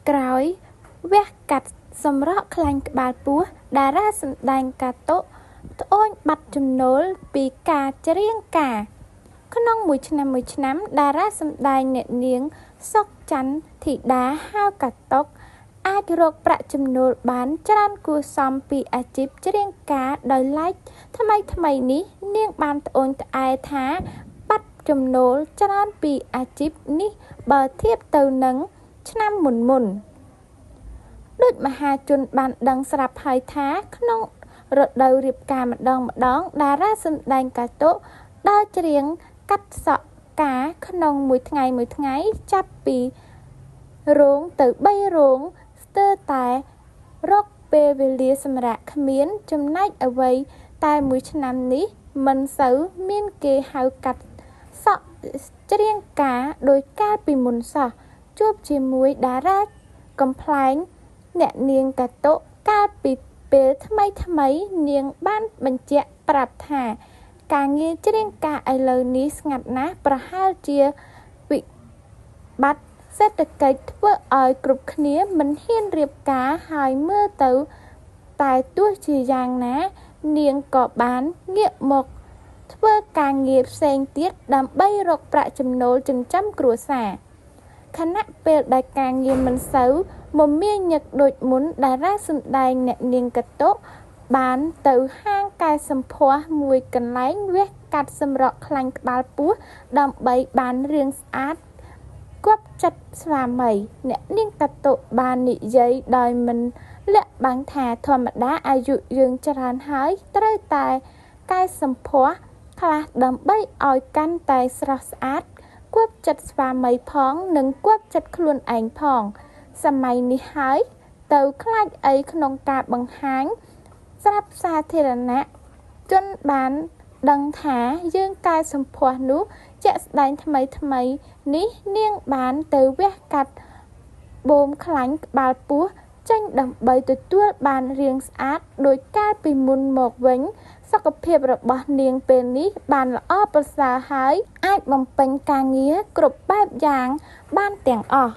ក្រោយវះកាត់សម្រកខ្លាញ់ក្បាលពោះតារាសម្ដែងកាតុត្អូញបាត់ចំណូលពីការច្រៀងការក្នុងមួយឆ្នាំៗតារាសម្ដែងអ្នកនាងសុខច័ន្ទធីតាហៅកាតុកអាចរកប្រាក់ចំណូលបានច្រើនគួរសមពីអាជីពច្រៀងការដោយឡែកថ្មីៗនេះនាងបានត្អូញត្អែថាបាត់ចំណូលច្រើនពីអាជីពនេះបើធៀបទៅនឹងឆ្នាំមុនៗដូចមហាជនបានដឹងស្រាប់ហើយថាក្នុងរដូវរៀបការម្ដងៗតារាសម្ដែងកាតុដើរច្រៀងកាត់សក់ការក្នុងមួយថ្ងៃៗចាប់ពីរោងទៅ3រោងស្ទើរតែរកពេលវេលាសម្រាកគ្មានចំណែកអ្វីតែមួយឆ្នាំនេះមិនសូវមានគេហៅកាត់សក់ច្រៀងការដោយកាលពីមុនសោះជួបជាមួយតារាកំប្លែងអ្នកនាងកាតុកាលពីពេលថ្មីៗនាងបានបញ្ជាក់ប្រាប់ថាការងារច្រៀងការឥឡូវនេះស្ងាត់ណាស់ប្រហែលជាវិបត្តិសេដ្ឋកិច្ចធ្វើឲ្យគ្រប់គ្នាមិនហ៊ានរៀបការហើយមើលទៅតែទោះជាយ៉ាងណានាងក៏បានងាកមកធ្វើការងារផ្សេងទៀតដើម្បីរកប្រាក់ចំណូលចិញ្ចឹមគ្រួសារខណៈពេលដែលការងារមិនសូវមមាញឹកដូចមុនតារាសម្ដែងអ្នកនាងកាតុបានទៅហាងកែសម្ផស្សមួយកន្លែងវះកាត់សម្រកខ្លាញ់ក្បាលពោះដើម្បីបានរាងស្អាតគប់ចិត្តស្វាមីអ្នកនាងកាតុបាននិយាយដោយមិនលាក់បាំងថាធម្មតាអាយុយើងច្រើនហើយត្រូវតែកែសម្ផស្សខ្លះដើម្បីឲ្យកាន់តែស្រស់ស្អាតគប់ចិត្តស្វាមីផងនិងគប់ចិត្តខ្លួនឯងផងសម័យនេះហើយទៅខ្លាចអីក្នុងការបង្ហាញស្រាប់សាធារណៈជនបានដឹងថាយើងកែសម្ផស្សនោះជាក់ស្ដែងថ្មីៗនេះនាងបានទៅវះកាត់បូមខ្លាញ់ក្បាលពោះចេញដើម្បីទទួលបានរាងស្អាតដោយកាលពីមុនមកវិញសុខភាពរបស់នាងពេលនេះបានល្អប្រសើរហើយអាចបំពេញការងារគ្រប់បែបយ៉ាងបានទាំងអស់។